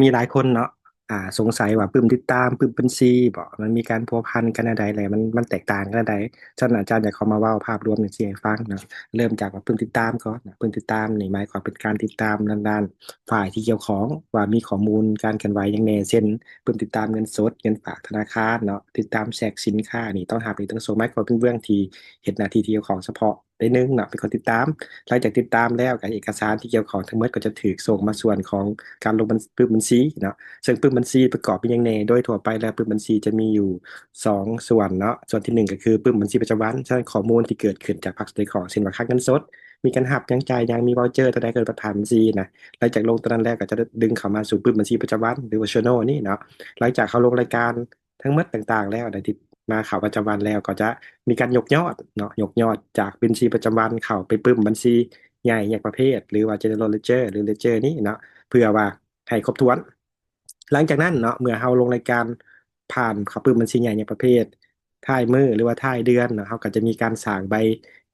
ມີຫຼາຍຄົນເນາະ ອ່າ ສົງໄສວ່າປຶ້ມຕິດຕາມ, ປຶ້ມບັນຊີບໍ ມັນມີການພົວພັນກັນແນວໃດ ແລະ ມັນ ມັນແຕກຕ່າງກັນແນວໃດ? ສະນັ້ນອາຈານຢາກເຂົ້າມາເວົ້າພາບລວມຈັ່ງຊີ້ໃຫ້ຟັງເນາະ. ເລີ່ມຈາກວ່າປຶ້ມຕິດຕາມກ່ອນເນາະ. ປຶ້ມຕິດຕາມນີ້ໝາຍຄວາມເປັນການຕິດຕາມທາງດ້ານຝ່າຍທີ່ກ່ຽວຂ້ອງວ່າມີຂໍ້ມູນການເຄື່ອນໄຫວຫຍັງແດ່ ເຊັ່ນ ປຶ້ມຕິດຕາມເງິນສົດ, ເງິນຝາກທະນາຄານເນາະ, ຕິດຕາມແທກສິນຄ້ານີ້ຕ້ອງຮັບ ນີ້ຕ້ອງສົ່ງ ໝາຍຄວາມເປັນເບື້ອງທີ່ເຮັດໜ້າທີ່ທີ່ກ່ຽວຂ້ອງສະເພາະ ໄດ້ໜຶ່ງເນາະ ເປັນຄົນຕິດຕາມ. ຫຼັງຈາກຕິດຕາມແລ້ວ ກໍເອກະສານທີ່ກ່ຽວຂ້ອງທັງໝົດກໍຈະຖືກສົ່ງມາສ່ວນຂອງການລົງບັນ ປຶ້ມບັນຊີເນາະ. ເຊິ່ງປຶ້ມບັນຊີປະກອບມີຫຍັງແດ່? ໂດຍທົ່ວໄປແລ້ວປຶ້ມບັນຊີຈະມີຢູ່ສອງສ່ວນເນາະ. ສ່ວນທີໜຶ່ງກໍຄືປຶ້ມບັນຊີປະຈຳວັນ, ສະນັ້ນຂໍ້ມູນທີ່ເກີດຂຶ້ນຈາກພາກສ່ວນທີ່ກ່ຽວຂ້ອງ ເຊັ່ນວ່າຄ່າເງິນສົດ ມີການຮັບຫຍັງ ຈ່າຍຫຍັງ ມີວາວເຈີຕົວໃດ ກໍໄປຜ່ານບັນຊີນະ. ຫຼັງຈາກລົງຕົວນັ້ນແລ້ວ ກໍຈະດຶງເຂົ້າມາສູ່ປຶ້ມບັນຊີປະຈຳວັນ ຫຼືວ່າ journal ນີ້ເນາະ. ຫຼັງຈາກເຮົາລົງລາຍການ ທັງໝົດຕ່າງໆແລ້ວ ໄດ້ຕິດມາເຂົ້າປະຈຳວັນແລ້ວ ກໍຈະມີການຍົກຍອດເນາະ, ຍົກຍອດຈາກບັນຊີປະຈຳວັນເຂົ້າໄປປຶ້ມບັນຊີໃຫຍ່ແຍກປະເພດ ຫຼືວ່າ general ledger ຫຼື ledger ນີ້ເນາະ ເພື່ອວ່າໃຫ້ຄົບຖ້ວນ. ຫຼັງຈາກນັ້ນເນາະ ເມື່ອເຮົາລົງລາຍການຜ່ານເຂົ້າປຶ້ມບັນຊີໃຫຍ່ແຍກປະເພດ ທ້າຍມື້ ຫຼືວ່າທ້າຍເດືອນເນາະ ເຮົາກໍຈະມີການສ້າງໃບ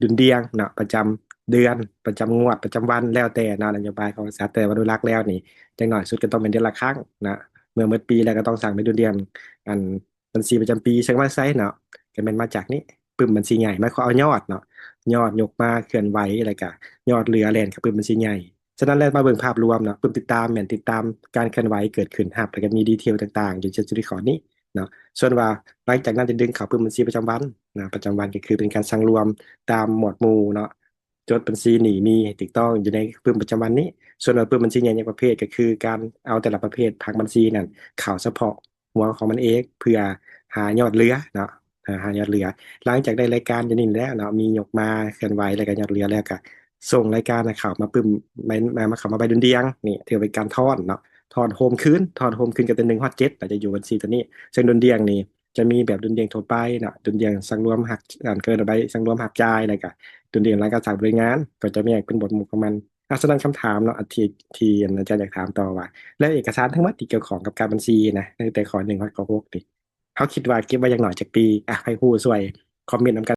ດຸນດ່ຽງເນາະ ປະຈຳເດືອນ, ປະຈຳງວດ, ປະຈຳວັນ ແລ້ວແຕ່ເນາະ ນະໂຍບາຍຂອງບໍລິສັດ. ແຕ່ວ່າໂດຍຫຼັກແລ້ວນີ້ ຢ່າງໜ້ອຍສຸດກໍຕ້ອງແມ່ນເດືອນລະຄັ້ງນະ. ເມື່ອໝົດປີແລ້ວກໍຕ້ອງສ້າງໃບດຸນດ່ຽງ ອັນ ບັນຊີປະຈຳປີ ເຊິ່ງມາໃສເນາະ ກໍແມ່ນມາຈາກນີ້ ປຶ້ມບັນຊີໃຫຍ່ ໝາຍຄວາມເອົາຍອດເນາະ, ຍອດຍົກມາເຄື່ອນໄຫວ ແລ້ວກະຍອດເຫຼືອແລ່ນເຂົ້າປຶ້ມບັນຊີໃຫຍ່. ສະນັ້ນແລ້ວມາເບິ່ງພາບລວມເນາະ, ປຶ້ມຕິດຕາມແມ່ນຕິດຕາມການເຄື່ອນໄຫວເກີດຂຶ້ນ ຮັບ ແລ້ວກະມີດີເທວຕ່າງໆ ຢູ່ໃນ record ນີ້ເນາະ. ສ່ວນວ່າຫຼັງຈາກນັ້ນຈະດຶງເຂົ້າປຶ້ມບັນຊີປະຈຳວັນນະ, ປະຈຳວັນກໍຄືເປັນການສັງລວມຕາມໝວດໝູ່ເນາະ, ຈົດບັນຊີໜີ້ມີໃຫ້ຖືກຕ້ອງຢູ່ໃນປຶ້ມປະຈຳວັນນີ້. ສ່ວນວ່າປຶ້ມບັນຊີໃຫຍ່ແຍກປະເພດ ກໍຄືການເອົາແຕ່ລະປະເພດຜັງບັນຊີນັ້ນເຂົ້າສະເພາະ ຫົວຂອງມັນເອງ ເພື່ອຫາຍອດເຫຼືອເນາະ, ຫາ ຫາຍອດເຫຼືອ. ຫຼັງຈາກໄດ້ລາຍການຢູ່ນີ້ແລ້ວເນາະ, ມີຍົກມາເຄື່ອນໄຫວ ແລ້ວກໍຍອດເຫຼືອ ແລ້ວກໍສົ່ງລາຍການເຂົ້າມາປຶ້ມ ມາ ມາ ເຂົ້າມາໃບດຸນດ່ຽງນີ້ ຖືວ່າເປັນການທ້ອນເນາະ, ທ້ອນໂຮມຄືນ ທ້ອນໂຮມຄືນກັນແຕ່ໜຶ່ງຮອດເຈັດ ແລ້ວຈະຢູ່ບັນຊີຕົວນີ້. ເຊິ່ງດຸນດ່ຽງນີ້ຈະມີແບບດຸນດ່ຽງທົ່ວໄປເນາະ, ດຸນດ່ຽງສັງລວມຫັກ ອັນ ເອີ້ນວ່າໃບສັງລວມຫັກຈ່າຍ ແລ້ວກໍດຸນດ່ຽງຫຼັງການສ້າງບໍລິງານ ກໍຈະແຍກເປັນໝວດໝູ່ຂອງມັນ. ອ່ະ ສະນັ້ນຄຳຖາມເນາະ ທີ່ ທີ່ ອັນ ອາຈານຢາກຖາມຕໍ່ວ່າ ແລ້ວເອກະສານທັງໝົດທີ່ກ່ຽວຂ້ອງກັບການບັນຊີນະ ຕັ້ງແຕ່ຂໍ້ໜຶ່ງຮອດຂໍ້ຫົກນີ້ ເຮົາຄິດວ່າເກັບໄວ້ຢ່າງໜ້ອຍຈັກປີ? ອ່ະ ໃຜຮູ້ຊ່ວຍຄອມເມັນນຳກັນ.